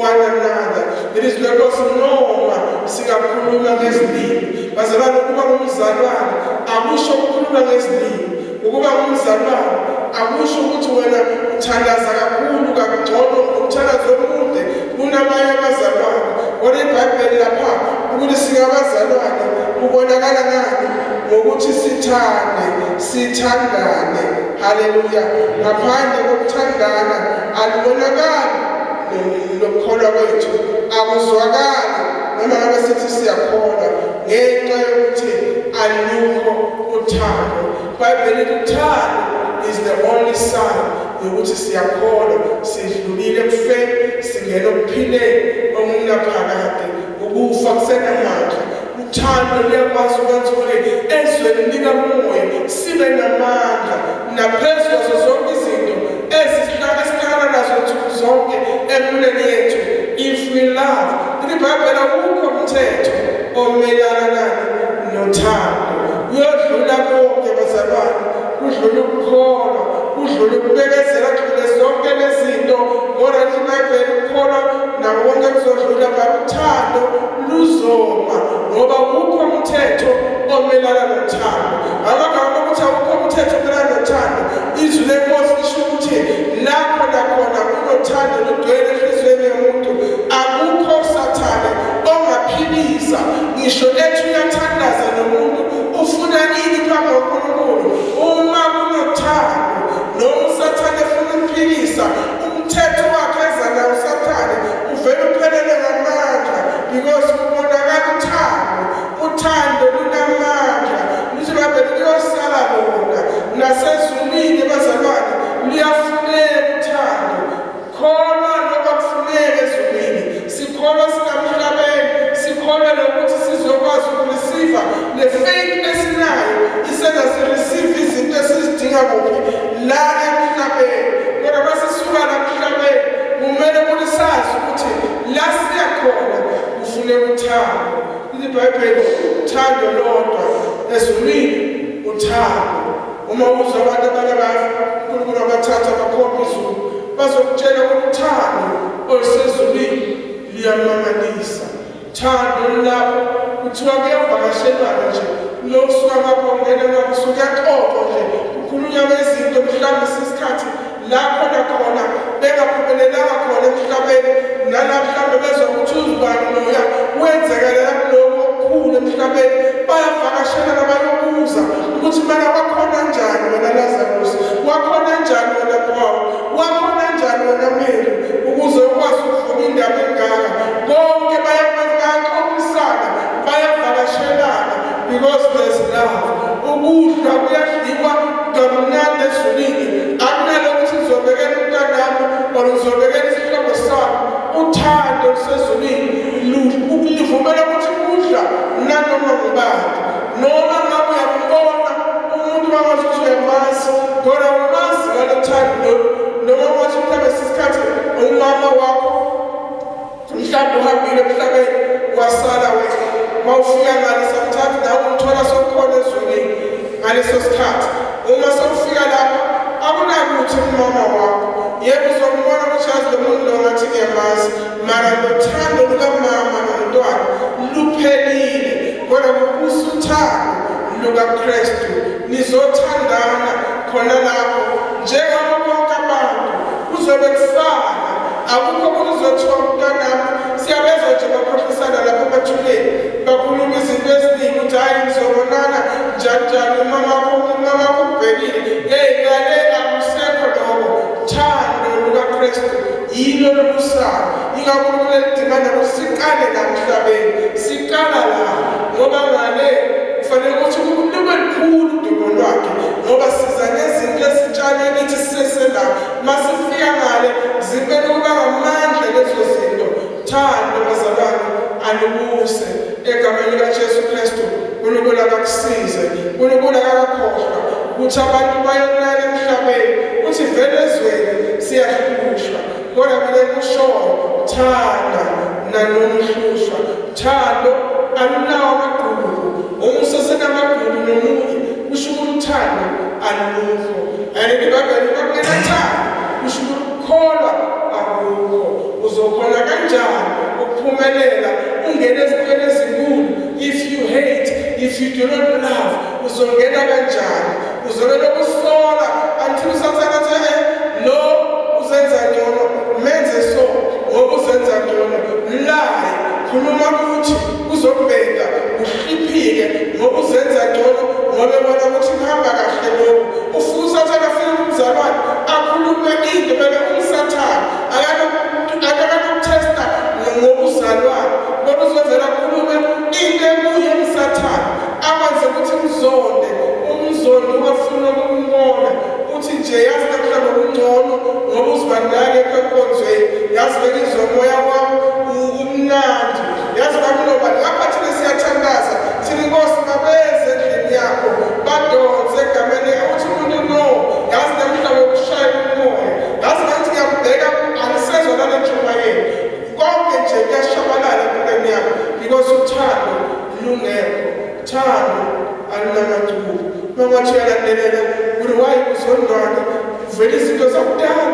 one another. It is lenkosi noma singakhuluma ngezilimi. Bazalwane, ukuba ngumzalwane akusho ukukhuluma ngezilimi. Ukuba ngumzalwane akusho ukuthi wena uthandaza kakhulu kangcono, umthandazo omude kunabanye abazalwane. Kodwa iBhayibheli lapha ukuthi singabazalwane kubonakala ngani? Ngokuthi sithande, sithandane. Haleluya! Ngaphandle kokuthandana alubonakali lokukholwa kwethu, akuzwakali noma ngabe sithi siyakholwa, ngenxa yokuthi alukho uthando. IBhayibheli lithi uthando is the only sign yokuthi siyakholwa, sidlulile ekufeni, singena okuphileni okungunaphakade. Ukufa kusenamandla. Uthando luyakwazi ukwenza ukuthi ezweni likamoya sibe namandla naphezu kwazo zonke izinto esihlangana nazo nsuku zonke empilweni yethu, if we love. IBhayibheli, awukho umthetho omelana nani? Nothando. Kuyodlula konke, bazalwane, kudlula ukukholwa, kudlula ukubekezela, kudlule zonke lezi zinto. Kodwa lithi iBhayibheli ukukholwa nako konke kuzodlula, but uthando luzoma, ngoba awukho umthetho omelana nothando. Amagama okuthi awukho umthetho omelana nothando, izwi leNkosi lisho ukuthi lapho nakhona kunothando lugcwele enhliziyweni yomuntu, akukho Sathane ongaphilisa. Ngisho ethi uyathandaza nomuntu, ufuna ini phambi kwaNkulunkulu, uma kunothando, noma uSathane efuna ukuphilisa, umthetho wakhe eza nawo uSathane uvele uphelele ngamandla, because kubonakala uthando. Uthando lunamandla. Lithi iBhayibheli luyosala lona nasezulwini. Bazalwane, luyafuneka uthando. Kholwa noma kufuneka ezulwini. Sikholwa sinamhlabeni, sikholwa nokuthi sizokwazi ukureceive. Le faith esinayo isenza sireceive izinto esizidinga kuphi? La emhlabeni. Kodwa masisuka la emhlabeni, kumele ukuthi sazi ukuthi la siya khona kufuneka uthando. IBhayibheli, uthando lodwa ezulwini, uthando. Uma uzwa abantu abanye, uNkulunkulu abathatha bakhomba izulu, bazokutshela ukuthi uthando olusezulwini liyamangalisa. Thando lapho kuthiwa kuyavakashelwana nje, lokusuka ngapho ungena ngapho, kuyaxoxwa nje, kukhulunywa ngezinto mhlawumbe sisikhathi la khona khona bengaphumelelanga khona emhlabeni, nala mhlawumbe bezwa ukuthi uzibani loya wenzekalela kuloko okukhulu emhlabeni. Bayavakashelana, bayobuza ukuthi mana wakhona njani wena Lazarus, wakhona njani wena Paul, wakhona njani wena Mary, ukuze ukwazi ukuvuma indaba engaka. Konke bayaxoxisana, bayavakashelana, because there's love. Ukudla kuyadliwa kamnandi ezulwini. Akunalo ukuthi ngizobekela umntanami or ngizobekela isihlobo sami. Uthando lusezulwini livumela ukuthi kudla nanoma ngubani, noma ngabe uyambona umuntu bangathi ukuthi uyamazi, kodwa umazi ngalo thando lolu. Noma ungathi mhlawumbe sisikhathi umama wakho mhlawumbe uhambile emhlabeni, wasala wena, mawufika ngale samthatha nawe umthola sokukhona ezulwini ngaleso sikhathi. Uma sewufika lapho, akunakuthi umama wakho. Yebo, uzombona ukuthi yazi lo muntu lo ngathi ngiyamazi, mara lothando lukamama nomntwana luphelile. Kodwa kubusa uthando lukaKristu, nizothandana khona lapho njengabo bonke abantu. Kuzobe kufana, akukho kuzothiwa umntanami. Siyabezwa nje bakhohlisana lapho emathuneni, bakhuluma izinto eziningi ukuthi hhayi, ngizobonana njani njani, umamakho, umamakho ubhekile. Hey, ngale akusekho lokho. Thando lukaKristu yilo lobusayo. Ingakho kuleli dimanda ukuthi siqale la emhlabeni, siqala la, ngoba ngale kufanele ukuthi lube lukhulu udumo lwakhe, ngoba siza nezinto ezitshale kithi sisesela. Masifika ngale, zimele ukuba ngamandla lezo zinto. Thando, bazalwane, alubuse egameni likaJesu Kristu. uNkulunkulu akakusize. uNkulunkulu akakhohlwa ukuthi abantu bayonala emhlabeni, ukuthi vele ezweni siyahlushwa. Kodwa mina kushoyo, thanda nanoma uhlushwa. Thando alunawo amagqubu. Uma usesenamagqubu nomunye, kusho ukuthi uthando alukho. And iBhayibheli, uma kungenathando, kusho ukuthi ukukholwa akukho. Uzokhona kanjani ukuphumelela ungene ezintweni ezinkulu if you hate, if you do not love? Uzongena kanjani? Uzobe lokusola until usathane athi lo uzenza ngcono, menze so ngoba uzenza ngcono. Lie, khuluma ukuthi uzobheda uhliphike ngoba uzenza ngcono, ngoba ebona ukuthi kuhamba kahle lokhu. Ufuna usathane afike kumzalwane akhulume into bele umsathane akanokuthesta ngobuzalwane, kodwa uzovela akhulume into ekuye umsathane akwenze ukuthi mzonde, umzonde ungafuni ukumbona. Uthi nje yazi namhla ngokungcono ngoba uzibandakanya enkonzweni, yazi bengizwa umoya wami umnandi, yazi bakunoba lapha. Thina siyathandaza thina, Inkosi, mabeze endlini yakho badonse egameni. Uthi umuntu no, yazi namhla ngokushaya umoya, yazi ngathi ngiyakubheka, angisezwa nale ntshumayelo, konke nje kuyashabalala empilweni yakho because uthando lungekho. Thando alunamaculo. Uma ngathi uyalandelela uri why kuzondwana, kuvela izinto zakudala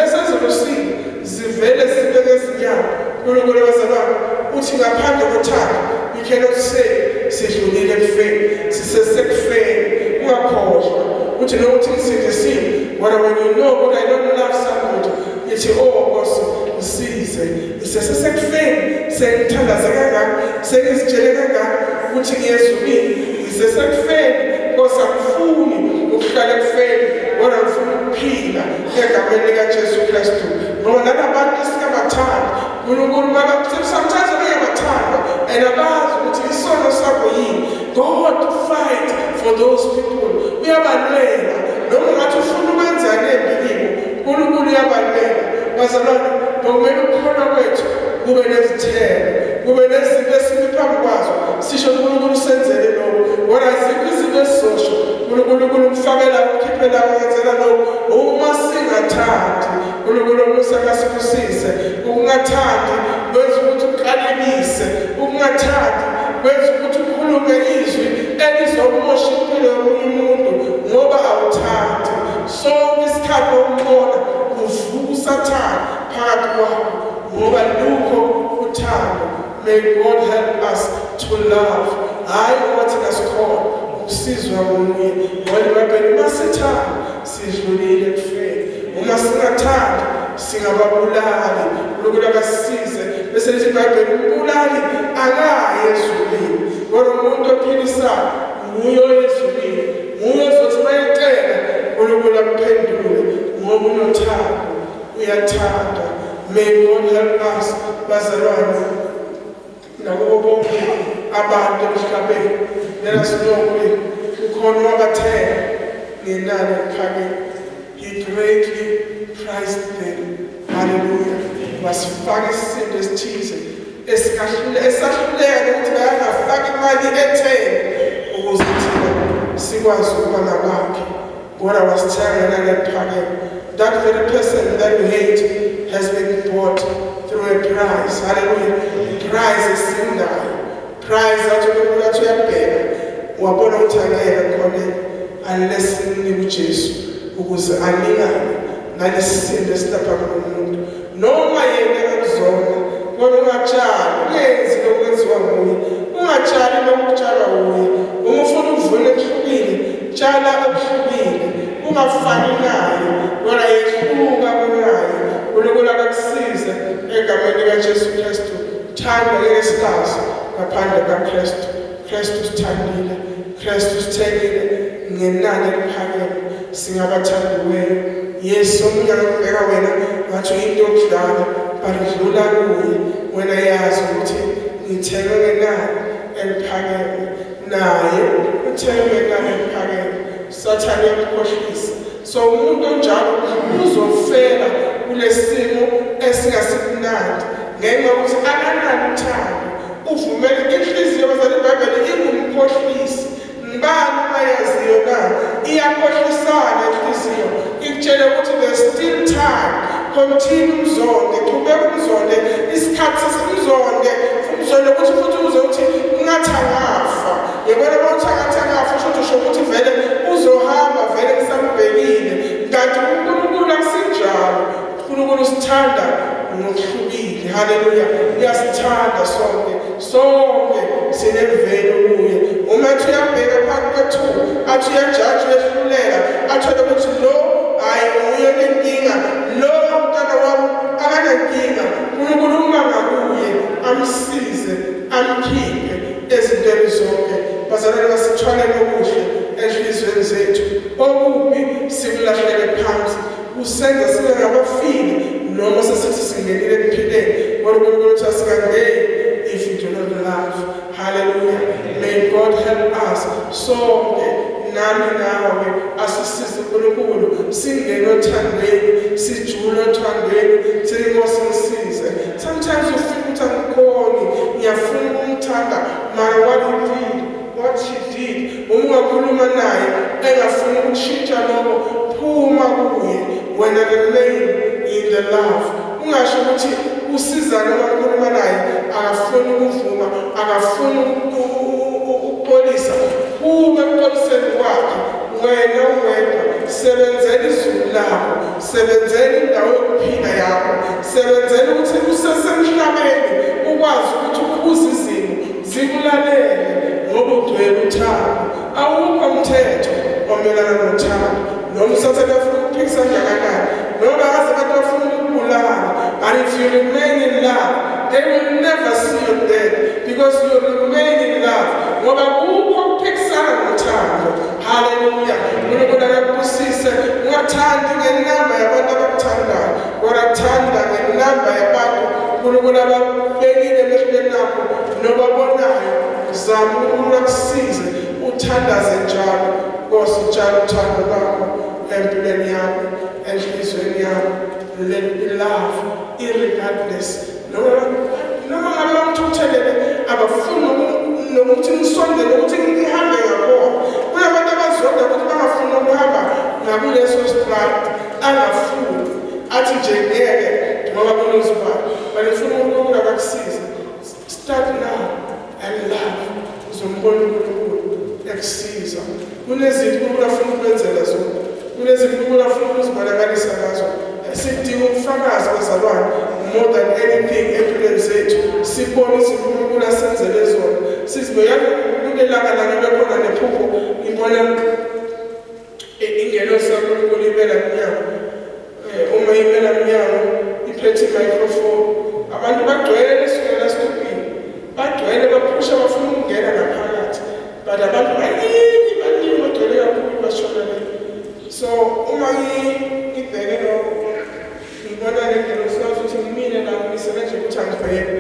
esezilusile, zivele zibe ngezinyawo. Nkulunkulu bazalwane uthi ngaphandle kothando we cannot say sidlulile ekufeni, sisesekufeni. Ungakhohlwa uthi nokuthi ngisindisiwe, kodwa when you know but I don't love somebody, ithi oh Nkosi ngisize, ngisesesekufeni, sengithandaze kangaka, sengizitshele kangaka ukuthi ngiyezulwini, ngisesekufeni. Nkosi, angifuni ukuhlala ekufeni, kodwa ngifuna ukuphila egameni likaJesu Kristu. Ngoba nalabantu esingabathandi, uNkulunkulu sometimes bayabathandwa and abazi ukuthi isono sakho yini. God fight for those people, uyabalwela. Noma ungathi ufuna ukwenzani embi kibo, uNkulunkulu uyabalwela. Bazalwane, ngokumele ukukholwa kwethu kube nezithelo, kube nezinto esimi phambi kwazo sisho uNkulunkulu usenzele lokho. Kodwa azikho izinto esizosho uNkulunkulu ukufakela, ukukhiphela, wenzela lokho uma singathandi. uNkulunkulu omusa kasibusise. Ukungathandi kwenza ukuthi uqalekise, ukungathandi kwenza ukuthi ukhulume izwi elizomosha impilo yomunye umuntu ngoba awuthandi. Sonke isikhathi umbona uvuka usathane phakathi kwakho ngoba lukho uthando. May God help us to love, hhayi ngoba thina sikhona ukusizwa nguye, ngoba iBhayibheli uma sithanda sidlulile ekufeni, uma singathandi singababulali. uNkulunkulu akasisize. Bese lithi iBhayibheli umbulali akayi ezulwini, kodwa umuntu ophilisayo nguye oyezulwini, nguye ozothi mayecela uNkulunkulu amphendule ngoba unothando, uyathanda. May God help us bazalwane nakubo bonke abantu emhlabeni. Let us know ukuthi ukhona wabathenga ngenani eliphakeme. He greatly priced them. Hallelujah. Wasifaka isisindo esithize esikahlule esahluleka ukuthi bayangafaka imali etheni ukuze thina sikwazi ukuba ngabakhe, kodwa wasithenga ngenani eliphakeme. That very person that you hate has been bought through a price. Hallelujah. Price esindayo, price athi uNkulunkulu athi uyabheka wabona ukuthi angeke khona unless simnike uJesu ukuze alingane nalesisindo esilapha kulo muntu. Noma yena engakuzonda, kodwa ungatshali, ungenzi lokwenziwa nguye, ungatshali lokutshalwa nguye. Uma ufuna ukuvuna ekuhlukile, tshala okuhlukile, ungafani naye, kodwa yehluka kunaye. uNkulunkulu akakusize egameni likaJesu Kristu. Thando ngeke silazi ngaphandle kaKristu. Kristu sithandile, Kristu sithengile ngenani eliphakeme, singabathandiweyo. Yesu, omunye angakubheka wena ngathi uyinto yokudlala, but dlula kuye wena, yazi ukuthi ngithengwe ngenani eliphakeme, naye uthengwe ngenani eliphakeme. Sathane uyamkhohlisa. So umuntu onjalo uzofela kulesimo esingasimnandi ngenxa yokuthi akanalo uthando, uvumele inhliziyo. Bazali, iBhayibheli ingumkhohlisi. Ngibani umayaziyo na? Iyakhohlisana inhliziyo, ikutshele ukuthi there's still time, continue umzonde, qhubeka umzonde, isikhathi sesimzonde, umzonde ukuthi futhi uze uthi ngathi angafa. Yabona, uma uthi angathi angafa, usho ukuthi usho ukuthi vele uzohamba vele ngisambhekile, kanti uNkulunkulu akusinjalo. uNkulunkulu usithanda ngokuhlukile. Haleluya. Uyasithanda sonke, sonke sinemvelo kuye. Uma ethi uyabheka phakathi kwethu, athi uyajaji, uyehlulela, athole ukuthi lo hhayi nguye nenkinga, lo mntana wami akanankinga. UNkulunkulu uma ngakuye amsize, amkhiphe ezintweni zonke. Bazalwane, masithwaleni okuhle enhliziyweni zethu, okubi sikulahlele phansi. Kusenza sibe ngabafile noma sesithi singenile ekuphileni, kodwa uNkulunkulu uthi asikangeni if you do not love. Hallelujah. May God help us sonke, nami nawe, asisize uNkulunkulu singene othandweni, sijule othandweni, sithi Nkosi ngisize. Sometimes you feel ukuthi angikhoni, ngiyafuna ukumthanda, mara what he did, what she did, uma ungakhuluma naye engafuni ukushintsha lokho, phuma kuye wena, remain in the love. Ungasho ukuthi usizane uma ukhuluma naye akafuni ukuvuma, akafuni ukuxolisa, phuma ekuxoliseni kwakhe. Wena uwedwa sebenzela izulu lakho, sebenzela indawo yokuphila yakho, sebenzela ukuthi usesemhlabeni ukwazi ukuthi ukhuze izimo zikulalele ngoba ugcwele uthando. Awukho umthetho omelana nothando, noma usathane afuna ukuphikisa kangakanani, noma aze abantu bafuna ukukubulala, but if you remain in love, they will never see you dead because you remain in love, ngoba kukho ukuphikisana nothando. Haleluya. uNkulunkulu akakubusise. Ungathandi ngenamba yabantu abakuthandayo, kodwa thanda ngenamba yabantu uNkulunkulu ababekile emehlweni akho nobabonayo. Zama uNkulunkulu akusize, uthandaze njalo. Nkosi, tshala uthando lwakho empilweni yami, enhliziyweni yami. Let me love irregardless, noma ngabe bangithuthelele, abafuni nokuthi ngisondele, ukuthi ngihambe ngakhona. Kunabantu abazonda ukuthi bangafuni ukuhamba ngakuleso strati, angafuni, athi nje ngeke ngoba kunozibani. But ngifuna uNkulunkulu akakusize. Start now and love, uzombona uNkulunkulu ekusiza. Kunezinto uNkulunkulu afuna ukwenzela zona, kunezinto uNkulunkulu afuna ukuzibonakalisa ngazo. Sidinga ubufakazi, bazalwane, more than anything empilweni zethu, sibone izinto uNkulunkulu asenzele zona. Siziboyani kulelanga la ngibe khona nephupho, ngibona ingelosi kaNkulunkulu imela mnyango. Uma imela mnyango iphethe i-microphone, abantu bagcwele sukela esitupini, bagcwele, baphusha, bafuna ukungena ngaphakathi, but abantu baningi, baningi, bagcwele kakhulu, bashona le. So uma ngibheke lokho, ngibona le ngelosi, ngazi ukuthi ngimile la, ngimisele nje ukuthi angibheke,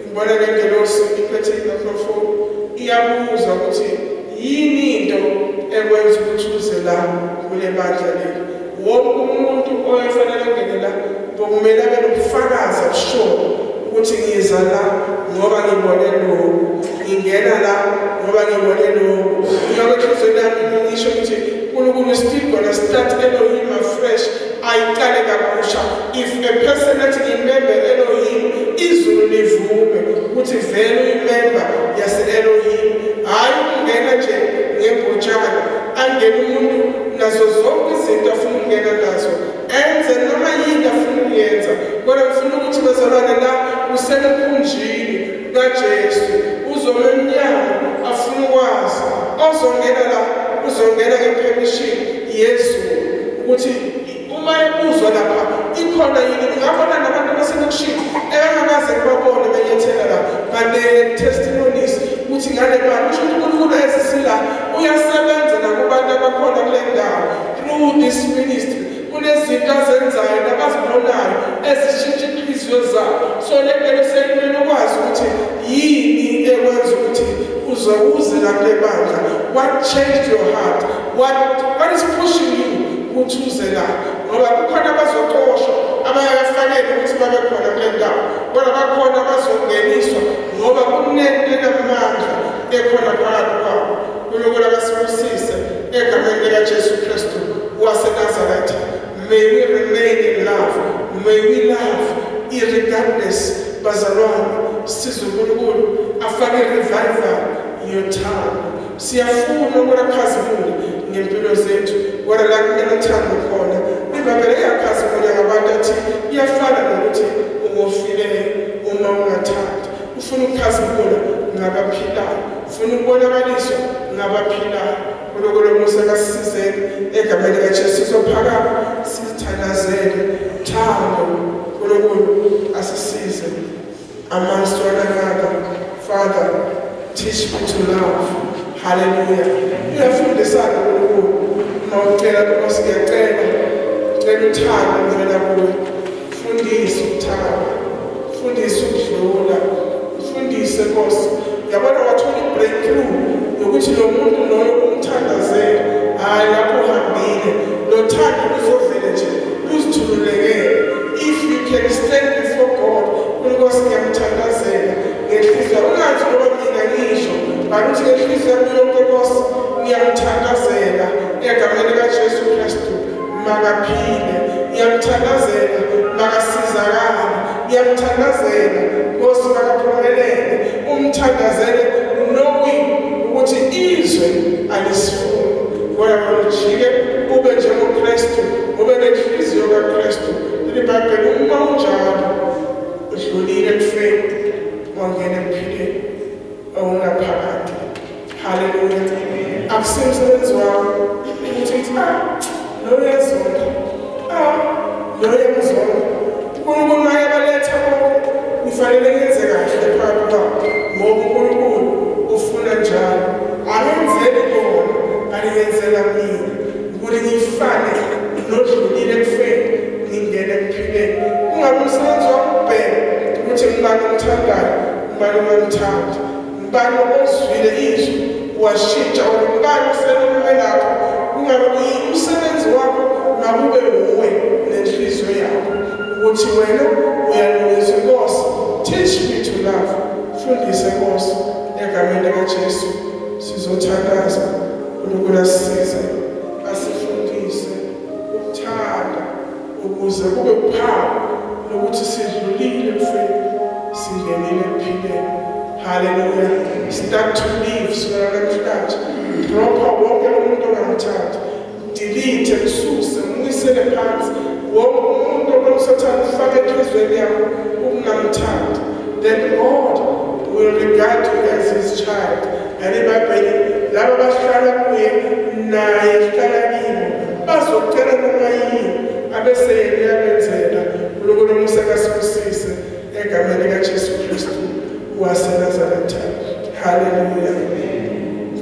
ngibona le ngelosi iphethe i-microphone, iyabuza ukuthi yini into ekwenza ukuthi uze la kule bandla leli. Wonke umuntu oyefanele angene la bokumele abe nobufakazi abushoyo ukuthi ngiza la ngoba ngibone lokhu, ngingena la ngoba ngibone lokhu. Ngakho enhliziyweni yami ngisho ukuthi uNkulunkulu is still gonna start Elohim afresh, ayiqale kabusha. If a person athi ngimember Elohim, izulu livume ukuthi vele uyimember yase-Elohim, hhayi ukungena nje ngembotshana, angene umuntu nazo zonke izinto afuna ukungena nazo, enze noma yini afuna ukuyenza. Kodwa ngifuna ukuthi bazalwane, la kusemkhunjini kaJesu, uzoma emnyango afuna ukwazi ozongena la, uzongena ngepermission yezulu, ukuthi uma ebuzwa lapha ikhona yini. Ngabona nabantu baselokishini ebangakaze ngibabone benyethela la, but they had testimonies ukuthi ngale bani. Kusho ukuthi uNkulunkulu ezisila uyasebenza nakubantu abakhona kule ndawo through this ministry. Kunezinto azenzayo nabazibonayo ezishintsha inhliziyo zabo. So le nto seyimele ukwazi ukuthi yini ekwenza ukuthi uze uze la kule bandla. What changed your heart? What is pushing you ukuthi uze la? Ngoba kukhona abazoxoshwa abayakafanele ukuthi babe khona kule ndawo, kodwa bakhona abazongeniswa ngoba kunento enamandla ekhona phakathi kwabo. UNkulunkulu akasibusise egameni likaJesu Kristu waseNazaretha. May we remain in love. May we love irregardless. Bazalwane, size uNkulunkulu afake revival yothando. Siyafuna ukulakhazimula ngempilo zethu, kodwa la kunenothando khona, iBhayibheli iyakhazimula ngabantu athi iyafana nokuthi ungofileyo. Uma ungathandi, ufuna ukukhazimula ngabaphilayo, ufuna ukubonakaliswa ngabaphilayo. uNkulunkulu omusa kasisizeni egameni likaJesu. Sizophakama sithandazele thando. uNkulunkulu asisize amongst one another. Father, teach me to love. Hallelujah. Uyafundisana uNkulunkulu uma ucela. Nkosi, ngiyacela, cela uthando luvela kuwe. Fundise ukuthanda, fundise ukudlula, ufundise Nkosi. Yabona, wathola i-breakthrough yokuthi lo muntu loyo umthandazele, hhayi lapho uhambile, lo thando luzovele nje luzithululekele if you can stand before God. UNkosi, ngiyamthandazela ngenhliziyo, ungathi ngoba mina ngisho, bakuthi ngenhliziyo yami yonke. Nkosi, ngiyamthandazela egameni likaJesu Kristu, makaphile. Ngiyamthandazela, makasizakale. Ngiyamthandazela Nkosi, makaphumelele. Umthandazele knowing ukuthi izwe alisifuni kodwa wena ujike ube njengoKristu, ube nenhliziyo kaKristu. IBhayibheli, uma unjalo udlulile ekufeni wangena ekuphileni okungaphakade. Haleluya. Akusiyo umsebenzi wami ukuthi ngithi, "Ah, lo uyazonda, ah, lo uyamzonda." UNkulunkulu mayebaletha bonke, ngifanele ngenze kahle phakathi kwabo ngoba uNkulunkulu ufuna njalo. Akenzeli bona, aliyenzela mina ukuthi ngifane nodlulile ekufeni ngingene ekuphileni. Kungabe umsebenzi wami ukubheka ukuthi ngibani omthandayo, ngibani ongamthandi, ngibani ozwile izwi washintsha, or ngibani uselulume lapho. Kungabe umsebenzi wakho, makube wuwe nenhliziyo yakho ukuthi wena uyalungisa. Inkosi, teach me to love. Fundise Nkosi, egameni likaJesu. Sizothandaza. uNkulunkulu asisize, asifundise ukuthanda ukuze kube uphawu lokuthi sidlulile ekufeni, singenile ekuphileni. Haleluya. Start to live sukela namhlanje. Dropha wonke lo muntu ongamthandi, delete, kususe, umwisele phansi wonke umuntu onomsathane ufake enhliziyweni yakho ukungamthandi. Then God will regard you as his child. And iBhayibheli, laba bahlala kuye naye hlala kibo, bazocela noma yini abese yena uyabenzela. uNkulunkulu omusa kasibusise egameni likaJesu Kristu waseNazaretha. Haleluya.